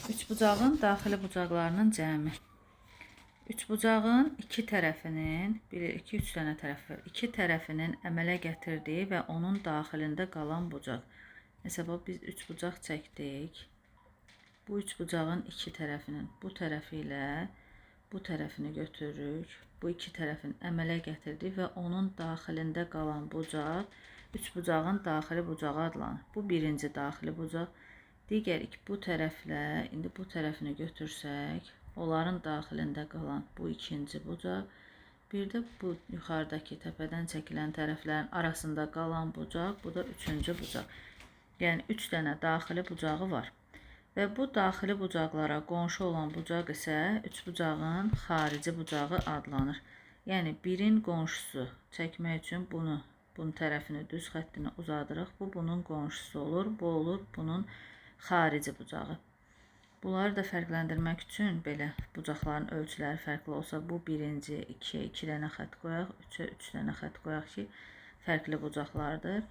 Üçbucağın daxili bucaqlarının cəmi. Üçbucağın iki tərəfinin, bilir ki, üç dənə tərəfi var. İki tərəfinin əmələ gətirdiyi və onun daxilində qalan bucaq. Məsələn, biz üçbucaq çəkdik. Bu üçbucağın iki tərəfinin bu tərəfi ilə bu tərəfini götürürük. Bu iki tərəfin əmələ gətirdiyi və onun daxilində qalan bucaq üçbucağın daxili bucağı adlanır. Bu birinci daxili bucaq. Digər iki bu tərəflə, indi bu tərəfini götürsək, onların daxilində qalan bu ikinci bucaq, bir də bu yuxarıdakı təpədən çəkilən tərəflərin arasında qalan bucaq, bu da üçüncü bucaq. Yəni 3 dənə daxili bucağı var. Və bu daxili bucaqlara qonşu olan bucaq isə üçbucağın xarici bucağı adlanır. Yəni birin qonşusu çəkmək üçün bunun tərəfini düz xəttini uzadırıq. Bu bunun qonşusu olur, bu olur bunun xarici bucağı. Bunları da fərqləndirmək üçün belə bucaqların ölçüləri fərqli olsa, bu birinci 2-yə 2 dənə xətt qoyaq, 3-ə 3 dənə xətt qoyaq ki, fərqli bucaqlardır.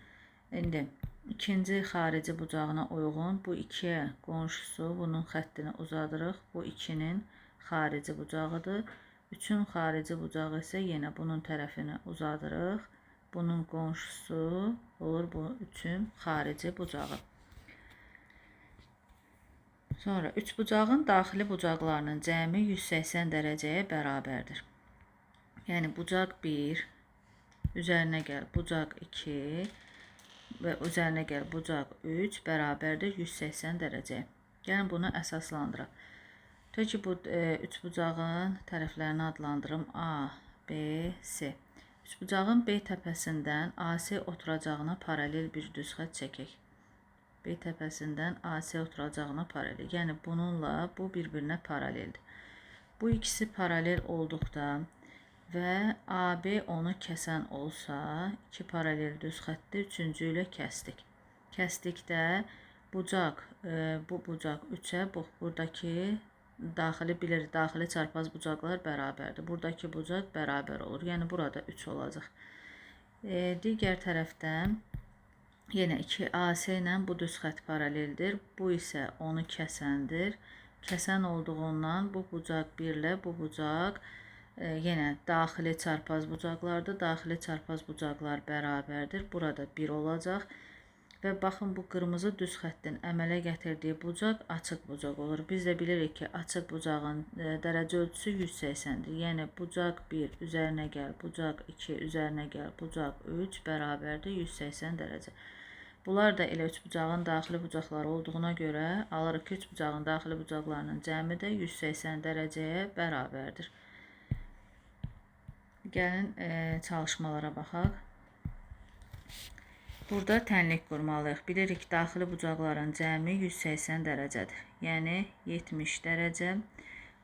İndi ikinci xarici bucağına uyğun bu 2-yə qonşusu bunun xəttini uzadırıq. Bu 2-nin xarici bucağıdır. 3-ün xarici bucağı isə yenə bunun tərəfini uzadırıq. Bunun qonşusu olur bu 3-ün xarici bucağı. Sonra üçbucağın daxili bucaqlarının cəmi 180 dərəcəyə bərabərdir. Yəni bucaq 1, üzərinə gəl bucaq 2 və üzərinə gəl bucaq 3 bərabərdir 180 dərəcəyə. Gəlin bunu əsaslandıraq. Tutaq ki, bu üçbucağın tərəflərini adlandırım A, B, C. Üçbucağın B təpəsindən AC oturacağına paralel bir düz xətt çəkək. B təpəsindən AC oturacağına paralel. Yəni bununla bu bir-birinə paraleldir. Bu ikisi paralel olduqda və AB onu kəsən olsa, iki paralel düz xətti üçüncü ilə kəsdik. Kəsdikdə bucaq, bu bucaq 3-ə, buradakı daxili bilir, daxili çarpaz bucaqlar bərabərdir. Buradakı bucaq bərabər olur. Yəni burada 3 olacaq. Digər tərəfdən yenə 2 AC ilə bu düz xətt paraleldir. Bu isə onu kəsəndir. Kəsən olduğundan bu bucaq 1 ilə bu bucaq yenə daxili çarpaz bucaqlardır. Daxili çarpaz bucaqlar bərabərdir. Burada 1 olacaq. Və baxın, bu qırmızı düz xəttin əmələ gətirdiyi bucaq açıq bucaq olur. Biz də bilirik ki, açıq bucağın dərəcə ölçüsü 180-dir. Yəni bucaq 1 üzərinə gəl, bucaq 2 üzərinə gəl, bucaq 3 bərabərdir 180 dərəcə. Bunlar da elə üçbucağın daxili bucaqları olduğuna görə alırıq ki, üçbucağın daxili bucaqlarının cəmi də 180 dərəcəyə bərabərdir. Gəlin çalışmalara baxaq. Burada tənlik qurmalıyıq. Bilirik ki, daxili bucaqların cəmi 180 dərəcədir. Yəni 70 dərəcə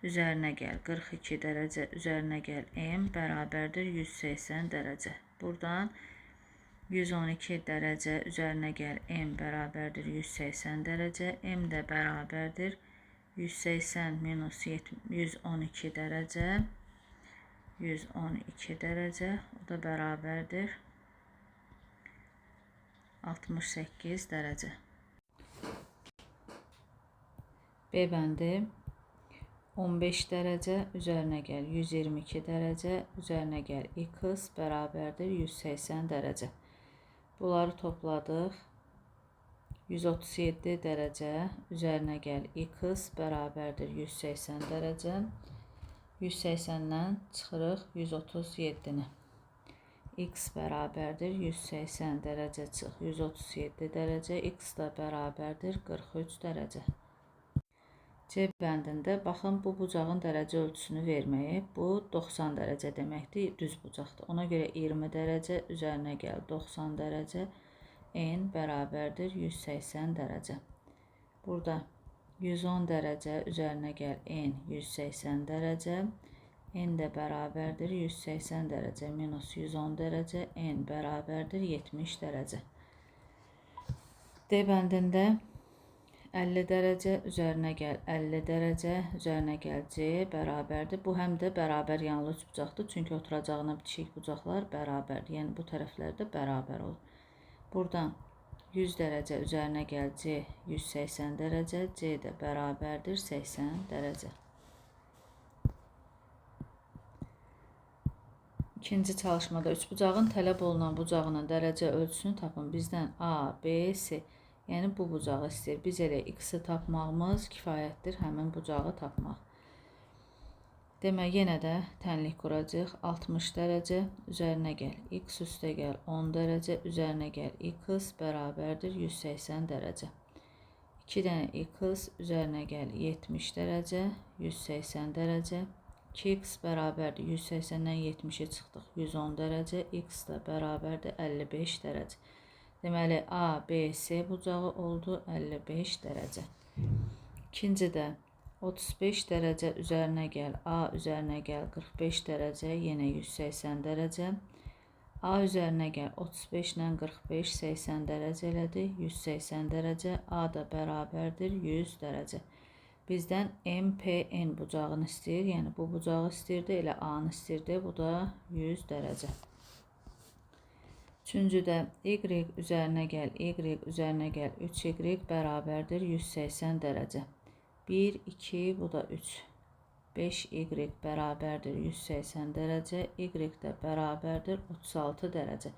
üzərinə gəl 42 dərəcə üzərinə gəl M bərabərdir 180 dərəcə. Buradan 112 dərəcə üzərinə gəl M bərabərdir 180 dərəcə. M də bərabərdir 180 minus 112 dərəcə. 112 dərəcə. O da bərabərdir 68 dərəcə. B bəndi 15 dərəcə üzərinə gəl 122 dərəcə üzərinə gəl x bərabərdir 180 dərəcə. Bunları topladıq. 137 dərəcə üzərinə gəl x bərabərdir 180 dərəcə. 180-dən çıxırıq 137-ni. X bərabərdir 180 dərəcə çıx 137 dərəcə, x da bərabərdir 43 dərəcə. C bəndində baxın, bu bucağın dərəcə ölçüsünü verməyib. Bu 90 dərəcə deməkdir, düz bucaqdır. Ona görə 20 dərəcə üzərinə gəl 90 dərəcə, n bərabərdir 180 dərəcə. Burada 110 dərəcə üzərinə gəl n 180 dərəcə. N də bərabərdir 180 dərəcə minus 110 dərəcə, N bərabərdir 70 dərəcə. D bəndində 50 dərəcə üzərinə gəl 50 dərəcə üzərinə gəl C bərabərdir. Bu həm də bərabər yanlı üçbucaqdır. Çünki oturacağına bitişik bucaqlar bərabərdir. Yəni bu tərəflər də bərabər olur. Buradan 100 dərəcə üzərinə gəl C 180 dərəcə, C də bərabərdir 80 dərəcə. İkinci çalışmada üçbucağın tələb olunan bucağının dərəcə ölçüsünü tapın. Bizdən A, B, C, yəni bu bucağı istəyir. Biz elə X-i tapmağımız kifayətdir həmin bucağı tapmaq. Demək, yenə də tənlik quracaq. 60 dərəcə üzərinə gəl. X üstə gəl 10 dərəcə üzərinə gəl. X bərabərdir 180 dərəcə. 2 dənə X üzərinə gəl 70 dərəcə, 180 dərəcə. 2x bərabərdir 180-dən 70-ə çıxdıq 110 dərəcə, x də bərabərdir 55 dərəcə. Deməli, A, B, C bucağı oldu 55 dərəcə. İkincidə 35 dərəcə üzərinə gəl, A üzərinə gəl 45 dərəcə, yenə 180 dərəcə. A üzərinə gəl 35 ilə 45, 80 dərəcə elədi, 180 dərəcə, A da bərabərdir 100 dərəcə. Bizdən MPN bucağını istəyir, yəni bu bucağı istəyirdi, elə A-nı istəyirdi, bu da 100 dərəcə. Üçüncüdə Y üzərinə gəl, Y üzərinə gəl, 3Y bərabərdir 180 dərəcə. 1, 2, bu da 3. 5Y bərabərdir 180 dərəcə, Y də bərabərdir 36 dərəcə.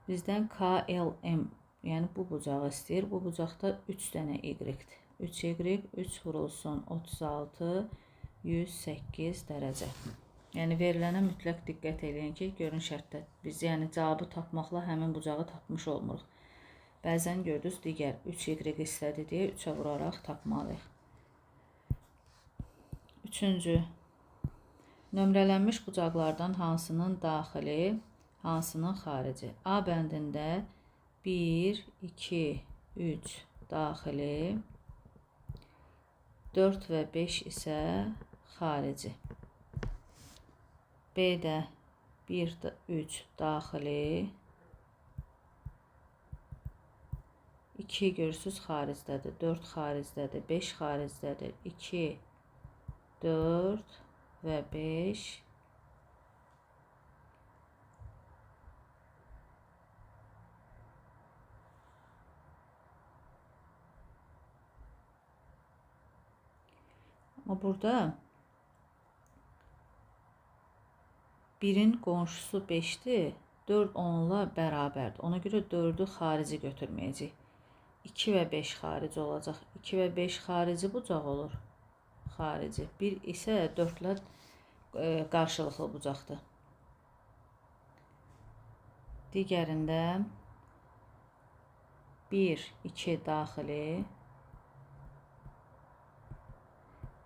Bizdən KLM, yəni bu bucağı istəyir, bu bucaqda 3 dənə Y-dir. 3Y, 3 vurulsun 36, 108 dərəcə. Yəni, verilənə mütləq diqqət eləyin ki, görün şərtdə biz yəni cavabı tapmaqla həmin bucağı tapmış olmuruq. Bəzən gördünüz, digər 3Y istədi deyə 3-ə vuraraq tapmalıyıq. Üçüncü, nömrələnmiş bucaqlardan hansının daxili, hansının xarici? A bəndində 1, 2, 3 daxili, 4 və 5 isə xarici. B-də 1, 3 daxili, 2 görürsünüz xaricdədir, 4 xaricdədir, 5 xaricdədir, 2, 4 və 5 Amma burada 1-in qonşusu 5-dir, 4 onunla bərabərdir. Ona görə 4-ü xarici götürməyəcəyik. 2 və 5 xarici olacaq. 2 və 5 xarici bucaq olur. Xarici. 1 isə 4 ilə qarşılıqlı bucaqdır. Digərində 1, 2 daxili,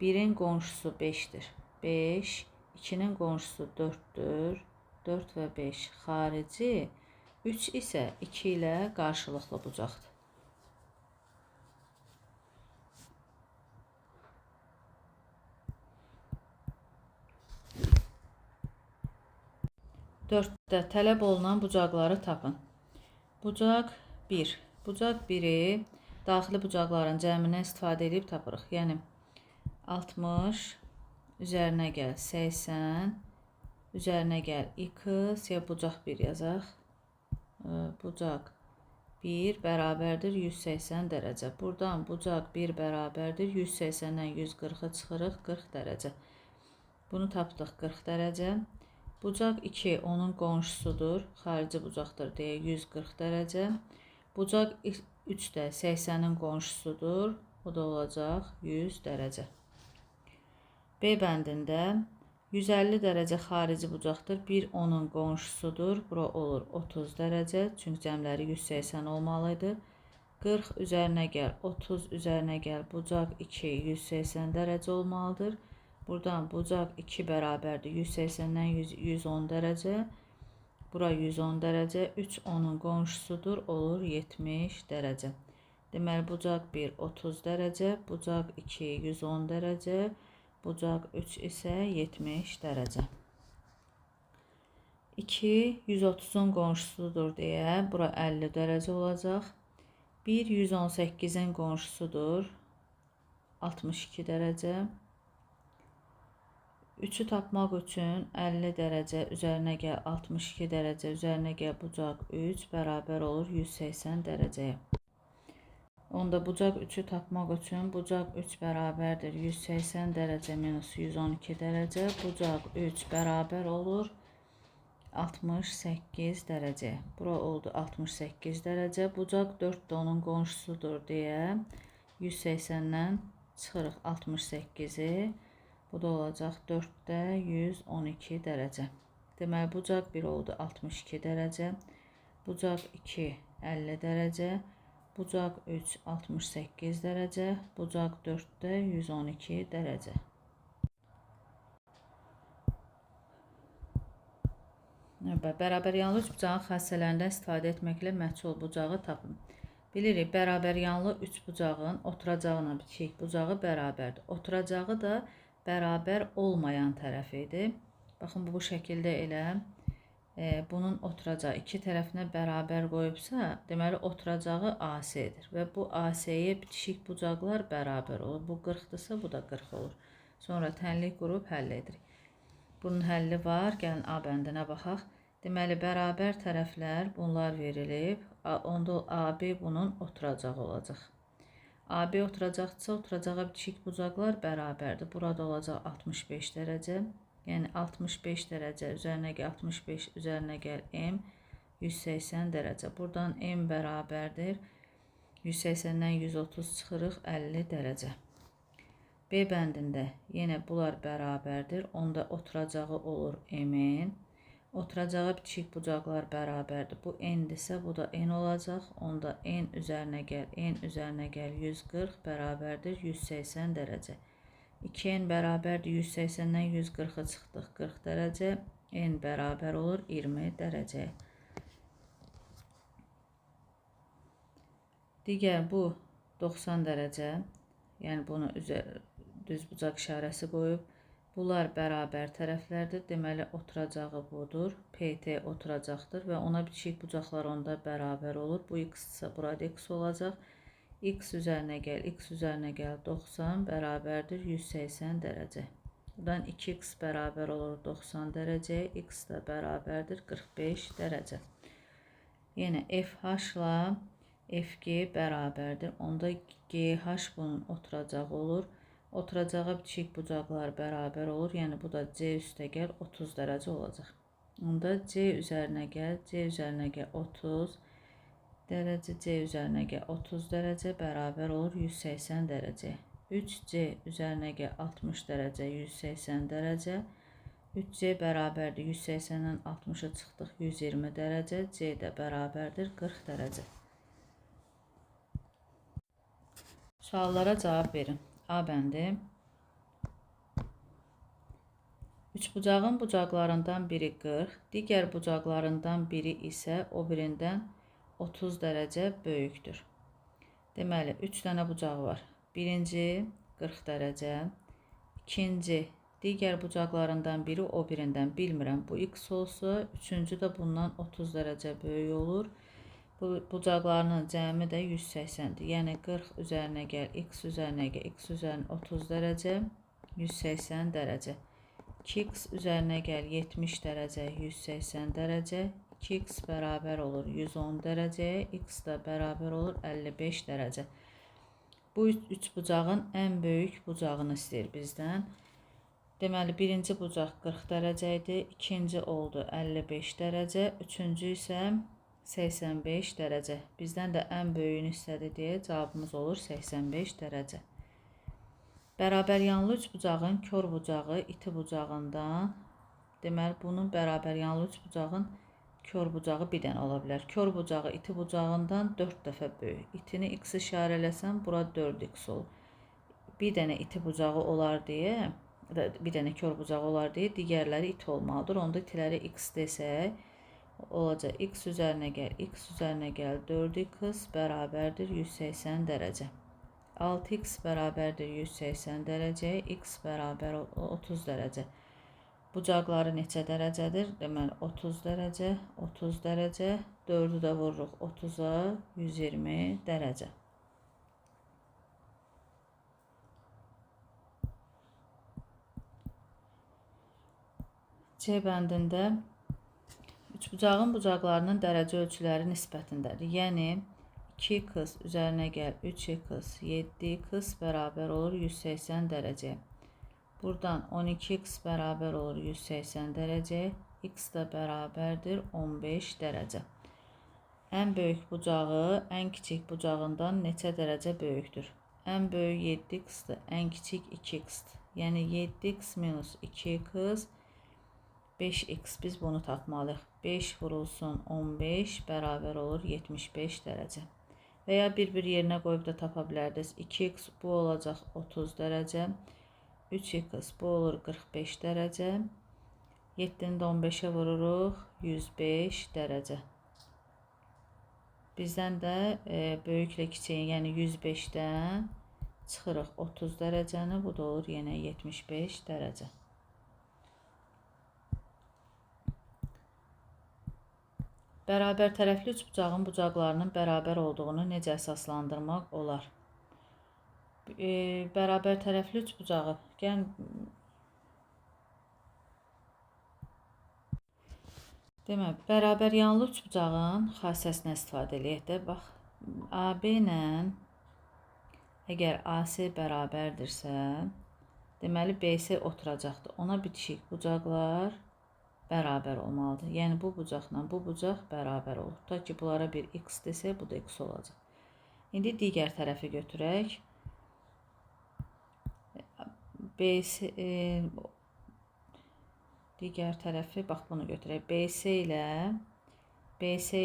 1-in qonşusu 5-dir. 5, 2-nin qonşusu 4-dür. 4 və 5 xarici, 3 isə 2 ilə qarşılıqlı bucaqdır. Dörddə tələb olunan bucaqları tapın. Bucaq 1. Bucaq 1-i daxili bucaqların cəmindən istifadə edib tapırıq. Yəni 60, üzərinə gəl 80, üzərinə gəl x, ya bucaq 1 yazaq. Bucaq 1 bərabərdir 180 dərəcə. Buradan bucaq 1 bərabərdir 180-dən 140-ı çıxırıq 40 dərəcə. Bunu tapdıq 40 dərəcə. Bucaq 2 onun qonşusudur, xarici bucaqdır deyə 140 dərəcə. Bucaq 3 də 80-in qonşusudur, o da olacaq 100 dərəcə. B bəndində 150 dərəcə xarici bucaqdır, 1 onun qonşusudur, bura olur 30 dərəcə, çünki cəmləri 180 olmalıydı. 40 üzərinə gəl, 30 üzərinə gəl, bucaq 2 180 dərəcə olmalıdır. Buradan bucaq 2 bərabərdir 180-dən 110 dərəcə. Bura 110 dərəcə, 3 onun qonşusudur, olur 70 dərəcə. Deməli, bucaq 1 30 dərəcə, bucaq 2 110 dərəcə, bucaq 3 isə 70 dərəcə. 2 130-un qonşusudur deyə bura 50 dərəcə olacaq. 1 118-in qonşusudur, 62 dərəcə. 3-ü tapmaq üçün 50 dərəcə üzərinə gəl 62 dərəcə üzərinə gəl bucaq 3 bərabər olur 180 dərəcəyə. Onda bucaq 3-ü tapmaq üçün bucaq 3 bərabərdir 180 dərəcə minus 112 dərəcə. Bucaq 3 bərabər olur 68 dərəcəyə. Bura oldu 68 dərəcə. Bucaq 4 də onun qonşusudur deyə 180-dən çıxırıq 68-i. Bu da olacaq 4-də 112 dərəcə. Deməli, bucaq 1 oldu 62 dərəcə. Bucaq 2 50 dərəcə. Bucaq 3 68 dərəcə. Bucaq 4-də 112 dərəcə. Bərabər yanlı üçbucağın xassələrindən istifadə etməklə məhsul bucağı tapın. Bilirik, bərabər yanlı üçbucağın oturacağına bitişik bucağı bərabərdir. Oturacağı da bərabər olmayan tərəfi idi. Baxın, bu şəkildə elə bunun oturacağı iki tərəfinə bərabər qoyubsa, deməli oturacağı AC-dir və bu AC-yə bitişik bucaqlar bərabər olur. Bu 40-dırsa, bu da 40 olur. Sonra tənlik qurub həll edirik. Bunun həlli var. Gəlin A bəndinə baxaq. Deməli, bərabər tərəflər bunlar verilib. Onda AB bunun oturacağı olacaq. AB oturacaqdırsa, oturacağa bitişik bucaqlar bərabərdir. Burada olacaq 65 dərəcə. Yəni 65 dərəcə üzərinə gəl 65 üzərinə gəl M 180 dərəcə. Buradan M bərabərdir. 180-dən 130 çıxırıq 50 dərəcə. B bəndində yenə bunlar bərabərdir. Onda oturacağı olur M-in. Oturacağa bitişik bucaqlar bərabərdir. Bu N-dirsə, bu da N olacaq. Onda N üzərinə gəl, N üzərinə gəl 140 bərabərdir 180 dərəcə. 2N bərabərdir 180-dən 140-ı çıxdıq 40 dərəcə. N bərabər olur 20 dərəcəyə. Digər bu 90 dərəcə. Yəni bunu düz bucaq işarəsi qoyub. Bunlar bərabər tərəflərdir. Deməli, oturacağı budur. PT oturacaqdır və ona bitişik bucaqlar onda bərabər olur. Bu x-dirsə, burada x olacaq. X üzərinə gəl, x üzərinə gəl 90 bərabərdir 180 dərəcə. Buradan 2x bərabər olur 90 dərəcəyə, x də bərabərdir 45 dərəcə. Yenə FH ilə FG bərabərdir. Onda GH bunun oturacağı olur. Oturacağa bitişik bucaqlar bərabər olur. Yəni bu da C üstə gəl 30 dərəcə olacaq. Onda C üzərinə gəl, C üzərinə gəl 30 dərəcə, C üzərinə gəl 30 dərəcə bərabər olur 180 dərəcə. 3C üzərinə gəl 60 dərəcə, 180 dərəcə. 3C bərabərdir 180-dən 60-ı çıxdıq 120 dərəcə. C də bərabərdir 40 dərəcə. Suallara cavab verin. A bəndi. Üçbucağın bucaqlarından biri 40, digər bucaqlarından biri isə o birindən 30 dərəcə böyükdür. Deməli, 3 dənə bucağı var. Birinci 40 dərəcə, ikinci digər bucaqlarından biri o birindən bilmirəm. Bu x olsa, üçüncü də bundan 30 dərəcə böyük olur. Bu bucaqlarının cəmi də 180-dir. Yəni 40 üzərinə gəl, x üzərinə gəl, x üzərinə 30 dərəcə, 180 dərəcə. 2x üzərinə gəl, 70 dərəcə, 180 dərəcə. 2x bərabər olur 110 dərəcəyə, x də bərabər olur 55 dərəcə. Bu üç bucağın ən böyük bucağını istəyir bizdən. Deməli, birinci bucaq 40 dərəcə idi, ikinci oldu 55 dərəcə, üçüncü isə 85 dərəcə. Bizdən də ən böyüyünü istədi deyə cavabımız olur 85 dərəcə. Bərabər yanlı üçbucağın kor bucağı iti bucağından, deməli, bunun bərabər yanlı üçbucağın kor bucağı bir dənə ola bilər. Kor bucağı iti bucağından 4 dəfə böyük. İtini x işarə eləsəm, bura 4x olur. Bir dənə iti bucağı olar deyə, bir dənə kor bucağı olar deyə digərləri iti olmalıdır. Onda itiləri x desək, olacaq x üzərinə gəl, x üzərinə gəl 4x bərabərdir 180 dərəcə. 6x bərabərdir 180 dərəcəyə, x bərabər 30 dərəcə. Bucaqları neçə dərəcədir? Deməli 30 dərəcə, 30 dərəcə, 4-ü də vururuq 30-a, 120 dərəcə. C bəndində üçbucağın bucaqlarının dərəcə ölçüləri nisbətindədir. Yəni 2x üzərinə gəl 3x 7x bərabər olur 180 dərəcəyə. Buradan 12x bərabər olur 180 dərəcəyə. X da bərabərdir 15 dərəcə. Ən böyük bucağı ən kiçik bucağından neçə dərəcə böyükdür? Ən böyük 7x-dir, ən kiçik 2x-dir. Yəni 7x minus 2x 5x, biz bunu tapmalıyıq. 5 vurulsun 15 bərabər olur 75 dərəcə. Və ya bir-bir yerinə qoyub da tapa bilərdiniz. 2x bu olacaq 30 dərəcə. 3x bu olur 45 dərəcə. 7-ni də 15-ə vururuq 105 dərəcə. Bizdən də böyüklə kiçiyin, yəni 105-dən çıxırıq 30 dərəcəni. Bu da olur yenə 75 dərəcə. Bərabər tərəfli üçbucağın bucaqlarının bərabər olduğunu necə əsaslandırmaq olar? Bərabər tərəfli üçbucağı, yəni demək, bərabər yanlı üçbucağın xassəsinə istifadə eləyək də. Bax, AB ilə əgər AC bərabərdirsə, deməli BC oturacaqdır. Ona bitişik bucaqlar bərabər olmalıdır. Yəni bu bucaqla bu bucaq bərabər olur. Tutaq ki, bunlara bir x desək, bu da x olacaq. İndi digər tərəfi götürək. BC, digər tərəfi, bax bunu götürək. BC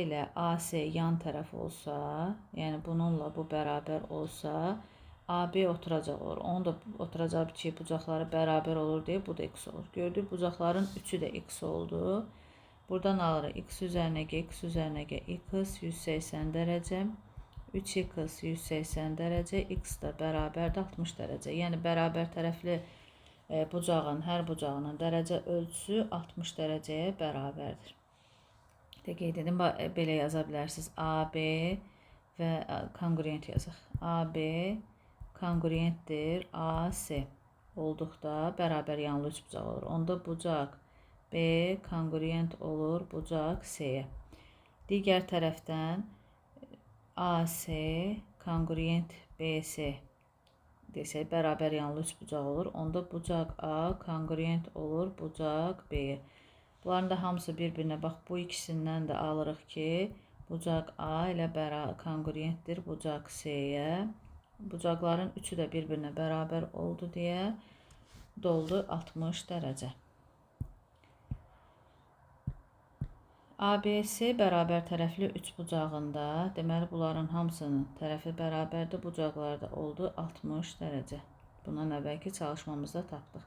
ilə AC yan tərəf olsa, yəni bununla bu bərabər olsa, AB oturacaq olur. Onun da oturacağı bitişik bucaqları bərabər olur deyə bu da x olur. Gördük, bucaqların üçü də x oldu. Buradan alırıq x üzərinə g, x üzərinə g, x 180 dərəcə, 3x 180 dərəcə, x da bərabərdir 60 dərəcə. Yəni bərabər tərəfli bucağın, hər bucağının dərəcə ölçüsü 60 dərəcəyə bərabərdir. De qeyd edim, belə yaza bilərsiniz. AB və konqruent yazaq. AB konqruentdir AC olduqda bərabər yanlı üçbucaq olur. Onda bucaq B konqruent olur bucaq C-yə. Digər tərəfdən AC konqruent BC desək, bərabər yanlı üçbucaq olur. Onda bucaq A konqruent olur bucaq B-yə. Bunların da hamısı bir-birinə, bax, bu ikisindən də alırıq ki, bucaq A ilə konqruentdir bucaq C-yə. Bucaqların üçü də bir-birinə bərabər oldu deyə doldu 60 dərəcə. ABC bərabər tərəfli üçbucağında, deməli bunların hamısının tərəfi bərabərdir, bucaqlar da oldu 60 dərəcə. Bundan əvvəlki çalışmamızda tapdıq.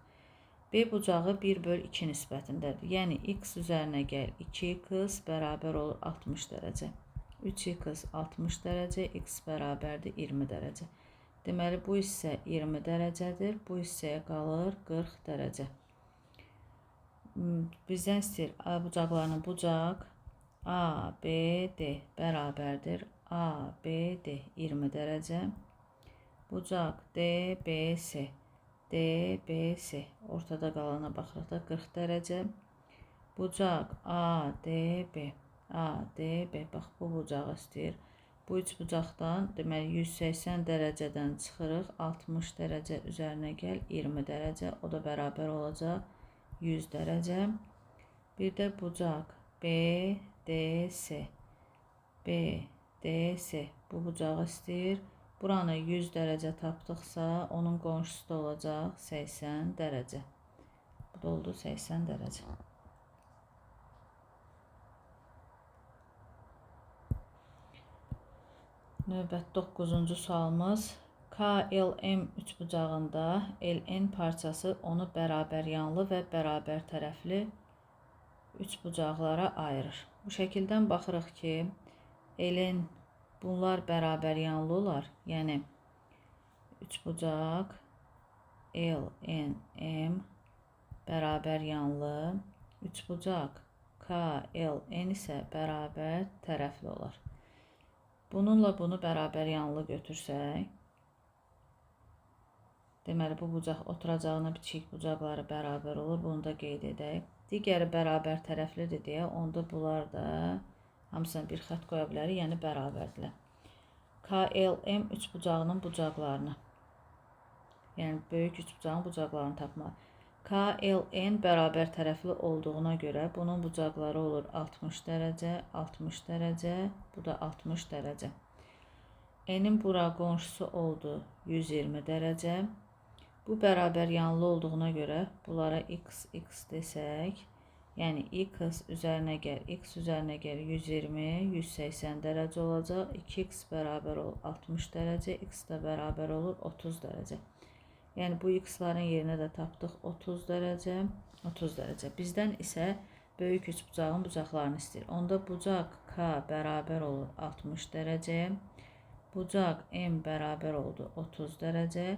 B bucağı 1/2 nisbətindədir. Yəni x üzərinə gəl 2x bərabər olur 60 dərəcə. 3x 60 dərəcə, x bərabərdir 20 dərəcə. Deməli, bu hissə 20 dərəcədir, bu hissəyə qalır 40 dərəcə. Bizdən istəyir A bucaqlarının bucaq A, B, D bərabərdir. A, B, D 20 dərəcə. Bucaq D, B, C. D, B, C. Ortada qalana baxırıq da 40 dərəcə. Bucaq A, D, B. A, D, B. Bax, bu bucağı istəyir. Bu üç bucaqdan, deməli, 180 dərəcədən çıxırıq. 60 dərəcə üzərinə gəl, 20 dərəcə. O da bərabər olacaq 100 dərəcə. Bir də bucaq B, D, C. B, D, C. Bu bucağı istəyir. Buranı 100 dərəcə tapdıqsa, onun qonşusu da olacaq 80 dərəcə. Bu da oldu 80 dərəcə. Növbət 9-cu sualımız. KLM üçbucağında LN parçası onu bərabər yanlı və bərabər tərəfli üçbucaqlara ayırır. Bu şəkildən baxırıq ki, LN bunlar bərabər yanlı olar. Yəni üçbucaq LNM bərabər yanlı, üçbucaq KLN isə bərabər tərəfli olar. Bununla bunu bərabər yanlı götürsək, deməli bu bucaq oturacağına bitişik bucaqları bərabər olur. Bunu da qeyd edək. Digəri bərabər tərəflidir deyə, onda bunlar da hamısına bir xətt qoya bilərik, yəni bərabərdirlər. KLM üçbucağının bucaqlarını, yəni böyük üçbucağın bucaqlarını tapmaq. KLN bərabər tərəfli olduğuna görə bunun bucaqları olur 60 dərəcə, 60 dərəcə, bu da 60 dərəcə. N-in bura qonşusu oldu 120 dərəcə. Bu bərabər yanlı olduğuna görə bunlara x, x desək, yəni x üzərinə gəl, x üzərinə gəl 120, 180 dərəcə olacaq. 2x bərabər olur 60 dərəcə, x də bərabər olur 30 dərəcə. Yəni bu x-ların yerinə də tapdıq 30 dərəcə, 30 dərəcə. Bizdən isə böyük üçbucağın bucaqlarını istəyir. Onda bucaq K bərabər olur 60 dərəcəyə, bucaq M bərabər oldu 30 dərəcə,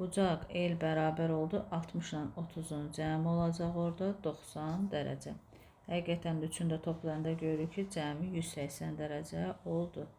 bucaq L bərabər oldu 60 ilə 30-un cəmi olacaq orada 90 dərəcə. Həqiqətən də üçünü də toplayanda görürük ki, cəmi 180 dərəcə oldu.